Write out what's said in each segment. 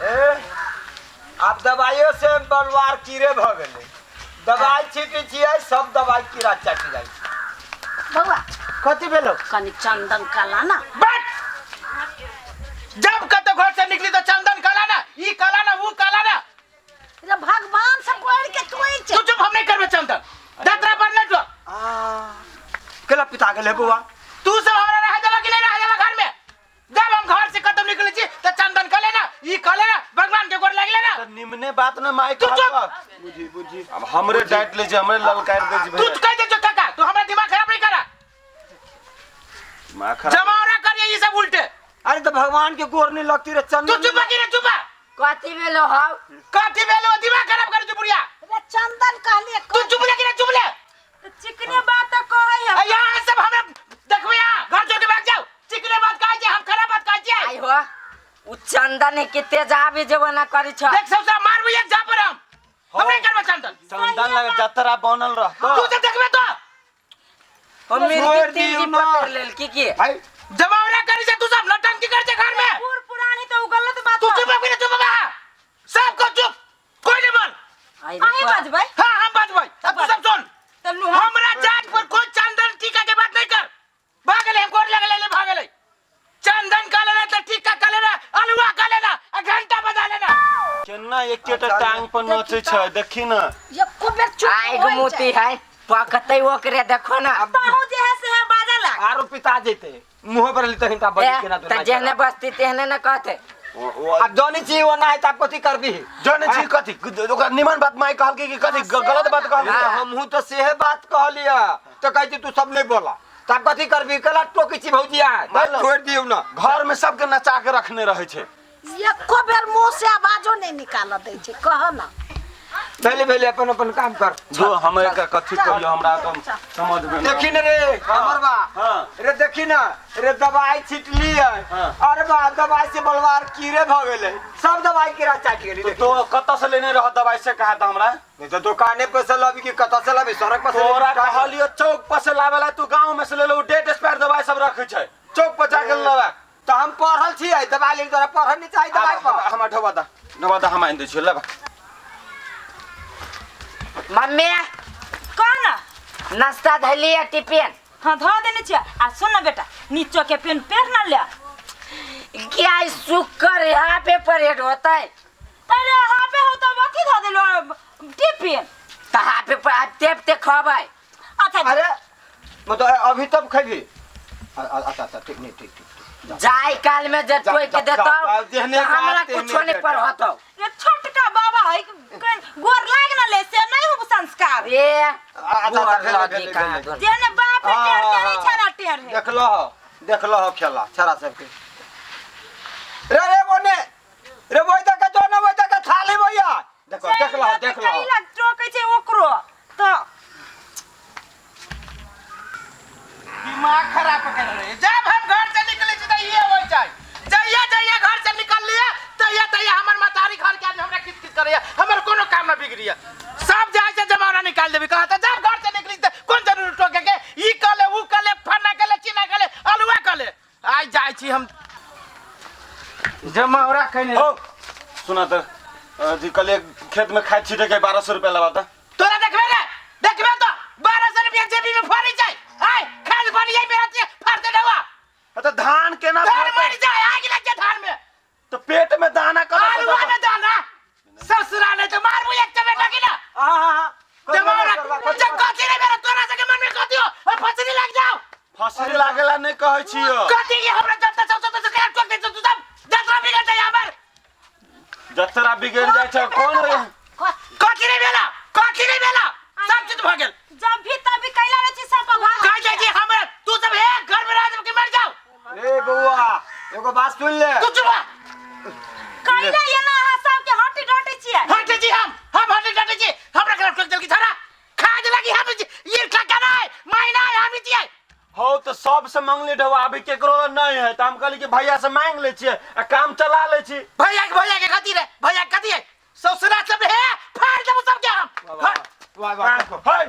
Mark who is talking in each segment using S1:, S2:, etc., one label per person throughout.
S1: ए आब दवाइयो से बलवार कीड़े भऽ गेलै। दवाइ छीटै छियै, सब दवाइ कीड़ा चाटि जाइ छै।
S2: बौआ,
S1: कथी भेलो?
S2: कनि चंदन काला ना।
S3: बट जब कतौ घर से निकली तो चंदन काला ना, ई काला ना, वो काला ना।
S2: रे भगवान से पढ़ के तू ही
S3: तू चुप, हम नहीं करबे चंदन। दतरा पर नहीं जो।
S1: आ केला पिता गेलै बौआ?
S3: तू सब हमरा रह देबा कि नहीं रह देबा घर में? जब हम घर से कदम निकले छी तो चंदन कर लेना, ई कर लेना, भगवान के गोर लग लेना।
S4: त निमने बात न माय
S3: तू चुप।
S4: कहलक।
S1: बुझी बुझी।
S4: अब हमरे डांट ले छी, हमरे ललकार दे छी।
S3: तू
S4: भैया
S3: कह दे जो काका, तू हमरा दिमाग खराब नहीं करा।
S4: दिमाग खराब
S3: जमावरा करिए ये सब उल्टे।
S1: अरे तो भगवान के गोर नहीं लगती रे चंदन।
S3: तू चुप की रे चुप।
S5: कथी भेलो हौ?
S3: कथी भेलो? दिमाग खराब कर बुढ़िया।
S2: रे चंदन कहलिए।
S3: तू चुप ले की रे चुप ले।
S6: तऽ चिकने बात तऽ कहै है।
S3: यहाँ सब हमरा देखबे, यहाँ घर छोड़ के भाग जाओ। चिकने बात कहै छै, हम खराब बात कहै छियै?
S5: आई हो उ चंदन के तेजाबी जेबो ना करी छ।
S3: देख सब सब मारबे एक जा पर हम नहीं करबे चंदन।
S4: चंदन लगे जतरा बनल रहतो।
S3: तू सब देखबे तो
S5: ओ मिर्गी
S1: छोड़
S5: तिर्गी
S1: दियौ ना।
S5: पकड़ लेल की की
S1: भाई
S3: जमावरा करी छै तू सब नौटंकी कर छै घर में।
S6: बूढ़ पुरानी तऽ ओ गलत बात
S3: तू चुप हो चुप हो, सबको चुप, कोई नहीं बोल।
S5: आई रे
S6: अहीं
S5: बा।
S6: बजबै?
S3: हाँ हम बजबै, अब तू सब सुन।
S6: तऽ लू हम
S3: हमरा जात पर कोई चंदन टीका के बात नहीं कर। भागले हम गोर लगले ले भागले। चंदन का लेना तो टीका का लेना, अलुआ का लेना, आ घंटा बजा लेना।
S4: केना एकेटा टांग पर नचै छै देखी न।
S2: एको बेर चुप
S5: आइ
S2: होइ
S5: मोती
S2: छै।
S5: है पकतै ओकरे देखो ना।
S6: तहु जे है से है बाजा लाग।
S1: आरो पिता जेते मुंह पर लेते हिनका बड़ी
S5: ए,
S1: केना
S5: त जेहने बस्ती तेहने न कहते।
S1: अब जानी छी वो ना है त कथी करबी?
S4: जानै छी कथी ओकरा निमन बात माय कहलकै कि कथी गलत बात कहलकै?
S5: हाँ।
S1: हमहूँ तो सेहे बात कहलिया तो कहै छी तू सब नहीं बोला त आब कथी करबी? कला टोकी छी भौजिया,
S4: मान लो।
S1: छोड़ दियौ ना।
S4: घर में सबके नचा के रखने रहै छै।
S2: एको बेर मुंह से आवाजो नहीं निकाल दै छै, कह ना।
S1: पहले पहले अपन अपन काम कर।
S4: जो हम एकर कथी कहियो हमरा तो समझ में
S1: देखी न रे हमर बा।
S4: हाँ।
S1: रे देखी न रे दवाई छिटली है।
S4: हाँ।
S1: अरे बा दवाई से बलवार कीड़े भ गेलै, सब दवाई कीड़ा चाटि गेली।
S4: तो तो कतऽ से लेने रह दवाई से कहा था हमरा?
S1: नहीं तो दुकाने पर से लाबी कि कतऽ से लाबी? सड़क पर से
S4: तोरा
S1: लेबी?
S4: कहलियो चौक पर से लावे ला, तू गांव में से ले लो। डेट एक्सपायर दवाई सब रखै छै, चौक पर जाके लावे।
S1: तो हम पढ़ल छियै, दवाई लेके तोरा पढ़ल नहीं चाही दवाई पर।
S4: हमरा ढोबा दा, ढोबा दा, हम आनि दै छियौ लाबा।
S5: मम्मी
S6: कह ना।
S5: नाश्ता धैली या टिफिन?
S6: हाँ धऽ देने छियै। आ सुन ना बेटा, नीचो के पेन पेर ना ले।
S5: क्या शुक्र यहाँ पे परेड होता है?
S6: अरे यहाँ पे हो तो अथी धऽ देलो टिफिन।
S5: तो यहाँ पे पर टेप ते खबै।
S6: अच्छा
S1: अरे मतलब अभी तब खेबी? अच्छा अच्छा ठीक नहीं ठीक ठीक ठीक।
S5: जाय काल में जे
S1: जा,
S5: टोक के
S1: जा,
S5: देतौ
S1: जा, जेहने
S5: तो हमरा
S1: बात तेहने
S5: कुछो नहीं
S1: बेटा।
S5: पर होतौ।
S6: ये छोटका बाबा है गोर लाग ना ले से नहीं हो संस्कार।
S5: ए
S1: अच्छा,
S5: गोर
S1: भेलै,
S5: लगी
S1: भेलै,
S5: कहाँ
S1: भेलै।
S5: दुन।
S6: जेने बाप है टेढ़
S1: हाँ,
S6: तेढ़
S1: हाँ,
S6: छेड़ा टेढ़ है।
S1: देखलो हो, देखलो हो खेला छेड़ा सबके। रे रे बोने रे वही तक जो ना वही तक थाली भैया। देखो देखलो हो, देखलो हो।
S6: कैला टोकै छै ओकरो तो
S3: दिमाग खराब कर रहे। जब हम घर से निकले छी त ये होय छै। जइया जइया घर से निकल लिया तहिया तहिया हमर मतारी घर के आदमी हमरा किच किच करैया, हमर कोनो काम न बिगड़िया। सब जाय से जमावरा निकाल देबी। कहत जब घर से निकली त कोन जरूर टोके के ई कले ऊ कले फन्ना कले चिना कले अलुआ कले। आइ जाय छी हम जमावरा कने।
S4: हो सुना त जी कल एक खेत में खाद छीटे के 1200 रुपया लगा था।
S3: तोरा देखबे रे, देखबे तो 1200 रुपया जेबी में फरी जाय। आय खाद बनी जाय मेरा ते फाड़ दे डवा।
S4: तो धान केना
S3: धान
S4: फड़तै?
S3: मर जाय, आग लग जाय धान में।
S4: तो पेट में दाना कतऽ से
S3: आलुआ
S4: देतौ?
S3: में दाना ससुरा नहीं तो मारबू एक चपेट लगी ना।
S1: हाँ
S3: जमावरा जब कथी रे मेरा तोरा सके मन में कथी हो और फसरी लग जाओ।
S4: फसरी लागेला नहीं कहै छियो।
S3: कथी के हमरा जब तक सब सब के टोक दे तू सब जतरा बिगड़ जाय हमर।
S4: जतरा बिगड़ जाइ छै कोन रे?
S3: कथी रे भेला, कथी रे भेला, सब चीज भ गेल।
S6: जब भी तब भी कैला रहै छी सब भाग।
S3: कह जाइ छी हमरा तू सब एक घर में रह के मर जाओ।
S1: रे बौआ एगो बात सुन ले।
S3: तू चुप रह।
S6: कैला ये ना अहाँ सबके हटी डटी छियै।
S3: हटे छी हम हटे डटे छी। हमरा के टोक देल की थारा खाद लगी हम ये ठका नहीं मायना हम ही छियै।
S4: हौ तो सबसे मांगले ढवा, अभी केकरो नहीं है तो हम कहली कि भैया से मांग ले छियै आ काम चला ले छी।
S3: भैया के, भैया के कथी रे, भैया के कथी है? ससुरा सब हे फाड़ देबो सबके हम।
S1: वाह, वाह, वाह वाह देखो।
S4: हाय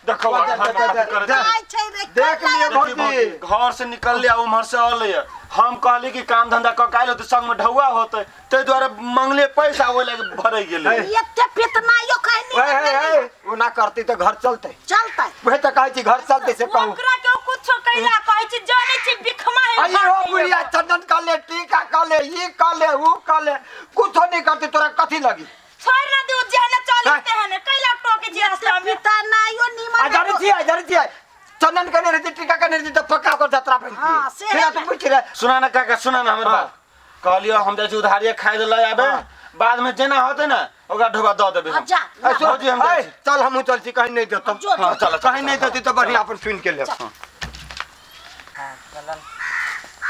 S4: देखो
S1: वाह,
S4: घर में
S1: दे,
S4: कथी करै
S1: दे।
S4: छै।
S2: जाय छै रे
S1: देख लिअ
S4: देखी
S1: भौजी।
S4: भौजी, घर से निकल लिया उम्हर से अलै हम कहली कि काम धंधा कऽ के आयल होतै संग में ढौआ होतै ताहि दुआरे मंगले पैसा ओहि लए भरै गेलै।
S2: एते पितनाइयो कहनी
S1: हे हे हे ओना करती तऽ घर चलतै।
S2: चलतै।
S1: उहे तऽ कहै छी घर चलतै से कहू।
S6: ओकरा के कुछो कैला कहै छी जानै छी बिखमा है।
S1: अरे हो बुढ़िया चंदन कर ले टीका कर ले ई कर ले ऊ कर ले कुछो नहीं करती तोरा कथी लगी?
S6: छोड़ ना दू जेने चली
S1: हाँ।
S6: तेहने कैला टोके छी रास्ता में।
S2: पितनाइयो
S1: आ
S2: निमन
S1: जानै छियै जानै छियै चंदन कने रहती टीका कने रहती तऽ पक्का ओकर जतरा बनि
S2: हाँ, से
S1: जेतै।
S2: है
S1: तू बुझि रे।
S4: सुना ना काका सुना ना हमर
S1: हाँ।
S4: बात। कहलियो हम जाइ छी उधारिये खाइ लए आबे बाद में जेना होतै ना ओकरा ढोबा दऽ देबै हम।
S2: जा
S1: ऐ सुन,
S4: भौजी, हम जाइ
S1: ऐ,
S4: छी।
S1: चल हमहूँ चल छी कहीं नहीं देतौ।
S2: जो, जो।
S4: हाँ, चल, चल,
S1: कहीं नहीं देती तऽ बढ़िया अपन सुनि के लेब।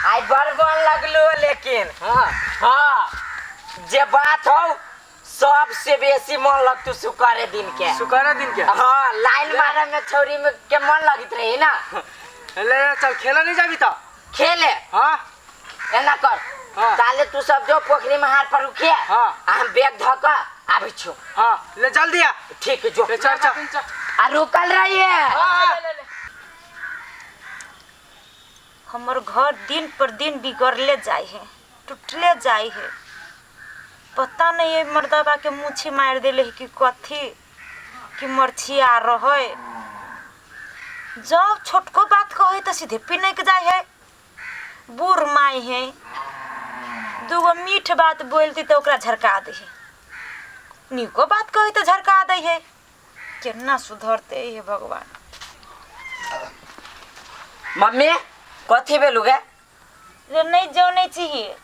S5: आई बड़ मन लगलो लेकिन
S3: हाँ
S5: हाँ जे बात हो सबसे बेसी मन लगतू शुक्र दिन के।
S3: शुक्र दिन के।
S5: हाँ लाइन मारे में छौरी में के मन लगत रही ना।
S3: ले चल खेला नहीं जाबी तो।
S5: खेले
S3: हाँ
S5: एना कर
S3: हाँ।
S5: ताले तू सब जो पोखरी में हाथ पर रुकिए
S3: हाँ।
S5: आ हम बैग धक आबै छो।
S3: हाँ ले जल्दी आ।
S5: ठीक जो
S3: ले चल चल।
S5: आ रुकल रहिए।
S3: हाँ
S6: हमर घर दिन पर दिन बिगड़ले जाय है टूटले जाय है। पता नहीं ये मर्दबा के मुछी मार देले है कि कथी कि मरछिया रहे। जब छोटको बात कहे तो सीधे पिनक जाय है। बूढ़ माई है दूगो मीठ बात बोलती तो ओकरा झरका दे है, नीको बात कहे तो झरका दे है। केना सुधरते है भगवान।
S5: मम्मी कथी भेलु गे?
S6: रे नहीं जाने चाहिए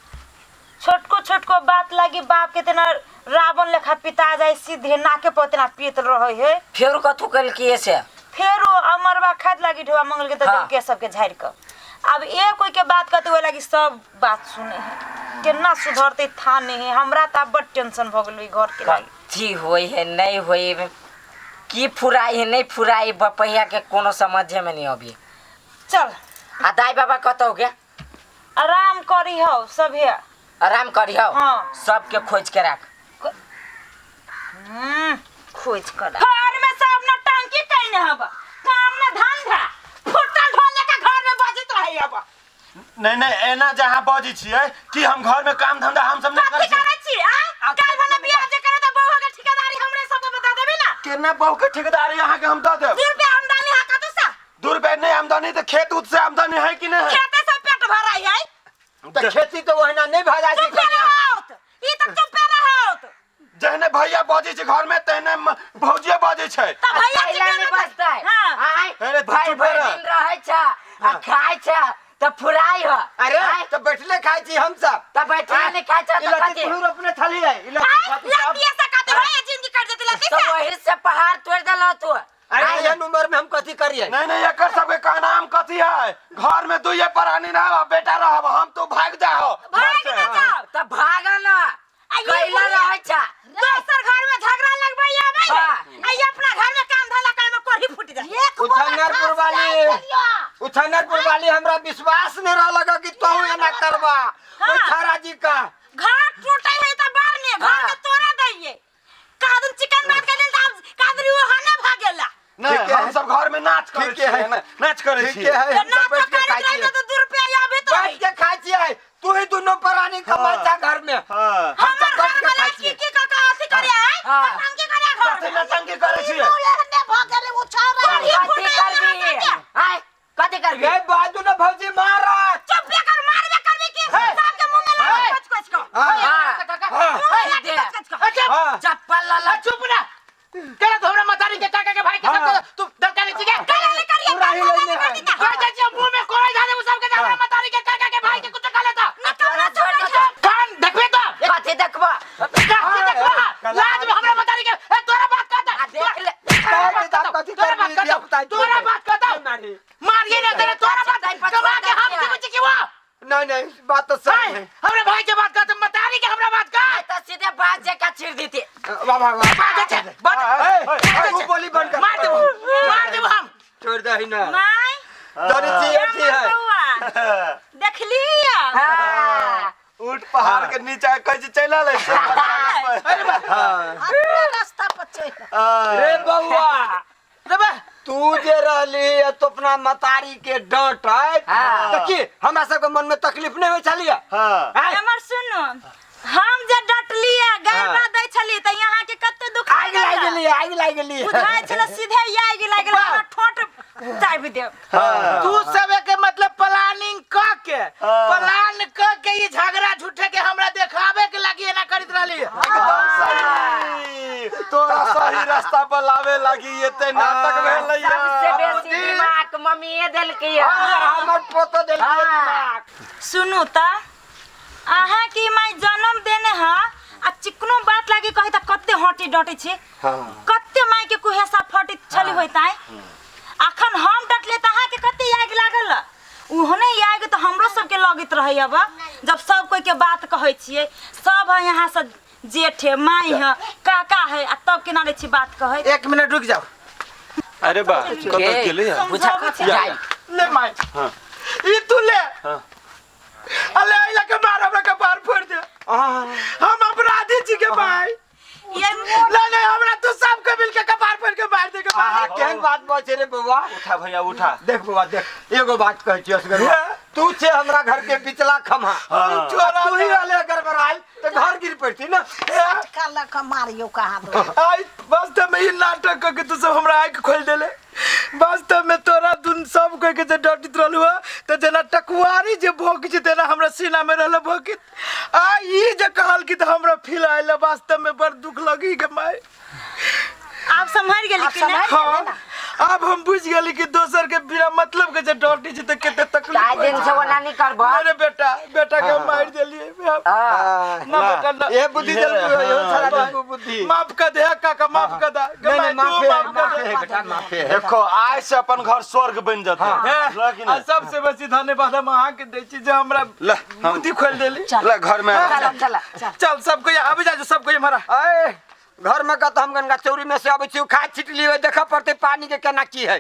S6: छोटको छोटको बात लागी बाप के तेना रावण लेखा पिता जाय सीधे नाके पर तेना पीत रहे है।
S5: फेर कथू कल से?
S6: फेर अमरबा खाद लागी ढोआ मंगल के तो
S5: हाँ।
S6: के सबके झाड़ के अब एक कोई के बात कहते हुए लागी सब बात सुने है। केना सुधरते था नहीं है। हमरा त बड़ टेंशन भ गेल घर के लागी।
S5: कथी होई है नहीं होई की फुराई है नहीं फुराई बपहिया के कोनो समझे में नहीं अभी।
S6: चल
S5: आ दाई बाबा कतौ गे?
S6: आराम करी हो सब है।
S5: आराम करी हो।
S6: हाँ।
S5: सबके खोज के राख।
S6: खोज कर घर में सब न टंकी कइने हब काम न धंधा फुटल ढोले के घर में बजत रहे अब।
S4: नहीं नहीं एना जहाँ बजै छियै कि हम घर में काम धंधा हम सब नहीं
S6: कथी
S4: करै
S6: करै छी आ काल भने बियाह जे करे त बहू के ठेकेदारी हमरे सब के बता देबी ना।
S4: केना बहू के ठेकेदारी अहाँ के हम दऽ देब?
S6: 2 रुपया आमदनी है कतौ से?
S4: 2 रुपया नहीं आमदनी तऽ खेत उत से आमदनी है कि नहीं है?
S6: खेते से पेट भराई है।
S1: तऽ खेती तऽ ओहिना नहीं भऽ जाइ छै।
S6: चुप रहत ई तऽ चुप रहत।
S4: जहने भैया बजै छै घर में तहने भौजिये बजै छै।
S6: त भैया
S5: कैला
S6: जी
S5: नहीं बजतै।
S6: हाँ।
S5: आय
S4: अरे तू
S5: भाई
S4: चुप
S5: भरि
S4: रह।
S5: दिन रहै छ आ खाइ छ त फुराई हो।
S1: अरे तऽ बैठले खाइ छी हम सब।
S5: त बैठले नहीं खाइ छ त
S1: इलाकी
S5: कथी?
S1: तू रोपने छलियै इलाकी खाती सब।
S6: लतिया से कथी होय जिंदगी कट जेतै लती
S5: तो
S6: से।
S5: वही से पहाड़ तोड़ देलौ तू।
S1: अरे एहन उम्र में हम कथी करियै?
S4: नहीं नहीं एकर सबके कहना हम कथी है घर में दुइये प्राणी रहब बेटा रहब हम तो भाग जाओ।
S6: भाग ना जाओ
S5: त भाग ना कैला रहै छ
S6: दोसर घर में झगड़ा लगबै आबै
S5: हाँ।
S6: आ ई अपना घर में काम धंधा करे में कोढ़ी फूट जाय।
S2: एक बोरा
S1: उछन्नरपुर वाली उछन्नरपुर वाली हमरा विश्वास नहीं रह लगा कि तू एना करबा।
S6: हाँ।
S1: ओइ छारा जी का
S6: घर टूटे है त बार ने घर के तोड़ा दैये कादन चिकन बात के लेल त कादन वो हने भागेला।
S4: नहीं
S1: ठीके है।
S4: हम सब घर में नाच करै
S1: ठीके है।
S4: छियै ना, नाच करै
S1: ठीके
S4: छियै।
S1: है
S6: त
S1: हम
S6: ना
S1: सब
S6: तो
S1: बैठ के
S6: करैत
S1: खाइ
S6: रही
S1: छियै।
S6: त 2 रुपया आबे तो
S1: बैठ के खाइ छियै तू ही दुनू प्राणी कमाइ छा घर में।
S4: हाँ।
S1: हम सब
S6: हमर
S1: बैठ
S6: घर
S1: के
S6: वाला
S1: खाइ
S6: की
S1: छियै।
S6: की का अथी करे है
S5: हाँ।
S6: नौटंकी करे घर
S4: कथी
S6: में।
S4: नौटंकी करै छियै?
S2: एहने भऽ गेलै ओ छौड़ा।
S6: कोढ़ी
S5: कथी
S6: फूटै
S5: करबी? आय कथी करबी?
S1: गे बाजू न भौजी मारत।
S6: चुप बेकर मारबे करबी की सबके मुंह में लगा कच कच क।
S1: हाँ।
S5: हाँ।
S1: हाँ।
S6: मुंह में लाठी कच कच क।
S1: हाँ।
S5: चप्पल लला
S3: चुप ना केना तो हमरा मतारी के काका के भाई के सब तू दरकारी छी के
S6: कला ले करिए
S1: पूरा ही लेने है।
S3: कह जाइ छी मुंह में कोई धारे सब के हमरा मतारी के काका के भाई के कुछ कह लेता।
S5: तोरा छोड़ दे।
S3: कान देखबे तो
S5: कथी देखबो?
S3: कथी देखबो? लाज में हमरा मतारी के ए तोरा बात कहता।
S5: आ देख ले।
S1: कहै छी तऽ कथी
S3: तोरा बात
S1: करबी?
S3: कहता
S1: धियापुता
S3: तोरा बात कहता
S1: मारी।
S3: मारिए ना तेरे तोरा बात कमा के हम से बचे की वो
S1: नहीं नहीं बात तो सही है।
S3: हमरे भाई के बात कहता मतारी के हमरा बात कह
S5: त सीधे बात जका चीर देती।
S1: वाह वाह वाह।
S3: बात छै बात
S1: ए, तू बोली बंद कर।
S3: मार देबो हम
S1: छोड़ दही ना।
S6: My
S1: तोरी छी अथी है।
S6: बउआ देखली
S5: हाँ।
S4: ऊँट पहाड़ के नीचा कहै छै चलि आलै छै।
S1: हाँ।
S2: अपने रास्ता पर चलि छै।
S1: रे बौआ,
S3: रे बा,
S1: तू जे रहली आ तो अपना मतारी के डांटैत
S5: हाँ।
S1: तऽ की हमरा सबके मन में तकलीफ नहीं होइ छलियै?
S4: हाँ।
S1: आँय?
S6: हमर सुनू, हम जे डटलियै, गारि
S1: हाँ।
S6: ना दै छलियै तऽ यहाँ के कते दुख
S1: आगि लागि गेली, आगि लागि गेली।
S6: बुझाइ छलै सीधे आगि लागि गेल, हमरा ठोंट चाबि देब।
S3: तू सब के मतलब प्लानिंग क के, प्लान क के ई झगड़ा झूठे के हमरा देखावे के लागी एना करैत रहली।
S4: एकदम सही, तोरा सही रास्ता पर लावे लागी एते नाटक भेलै।
S5: सबसे बेसी दिमाग मम्मीए देलकै।
S1: हमर पोतो देलकै
S5: हाँ।
S1: दिमाग।
S6: सुनू तऽ, अहाँ के माय जन्म देने ह आ चिकनो बात लागी कही तऽ कते हटी डटे छी, कते माय के कुहेसा फटी छली होइताई। अखन हम डटले तऽ अहाँ के कते आगि लागल, ओहने आगि तऽ हमरो सबके लगैत रहै। अब जब सब कोई के बात कहै छियै, सब है यहाँ से, जेठ है, माय है, काका है, आ तब केना लै छी बात कहै।
S3: एक मिनट रुक जाओ।
S4: अरे बा, कतऽ गेलै?
S5: बुझा कथी जाइ।
S3: ले माय, ई तू ले। अले अइला के मार, हमरा कपार फोड़ दे। हम अपराधी छी के भाई?
S6: ये
S3: नहीं नहीं, हमरा तू सब के मिल के कपार फोड़ के मार दे के
S1: आहा,
S3: मार।
S1: केहन बात बजै रे बौआ?
S4: उठा भैया, उठा।
S1: देख बौआ, देख, एगो बात कहै छियौ असगरुआ, तू छे हमरा घर के पिछला खम्हा।
S4: हाँ।
S1: तू ही रहले गड़बड़ायल तऽ घर गिर पड़ती ना।
S2: सटका लऽ कऽ मारियौ कहाँ दो।
S3: आई वास्तव में ई नाटक क के तू सब हमरा आँख खोल देले। वास्तव में तोरा दुन सब कोई के जे डटित रहलू ह त जेना टकुआरी जे भोंक छै तेना हमरा सीना में रहल भोकित। आ ई जे कहल कि त हमरा फील आयल, वास्तव में बड़ दुख लगी के माय।
S6: आब सम्हारि गेली
S2: आब
S6: कि नहि?
S2: सम्हारि गेलै
S3: हाँ, आब हम बुझ गेली कि दोसर के बिना मतलब के जे डटी छै त कते तकलीफ
S5: ताहि
S3: होइ
S5: दिन
S3: छै।
S5: से ओना नहि करबह।
S3: अरे बेटा, बेटा के हम मारि देलियै।
S5: हाँ।
S3: ना बेटा, ना।
S1: ये बुद्धि देलकू, इहो सारा देलकू बुद्धि।
S3: माफ कर दे काका, माफ कर दे।
S1: नहीं नहीं,
S3: माय, तू
S1: माफे
S3: माफ कर
S1: माफे
S3: दे।
S1: है बेटा, माफे है।
S4: देखो, आइ से अपन घर स्वर्ग बनि जेतै।
S3: हे,
S4: कि
S3: आ
S4: नहि?
S3: सबसे बेसी धन्यवाद हम अहाँके दै छी जे हमरा
S4: ले, हम
S3: बुद्धि खोलि देली।
S4: ले घर में।
S5: चला चला।
S3: चल सब कोई आबि जा, सब कोई हमारा।
S1: अय, घर में कत हम गंगा चौरी में से अबै छी, खाद छिटली, देखऽ पड़तै पानी के केना की है।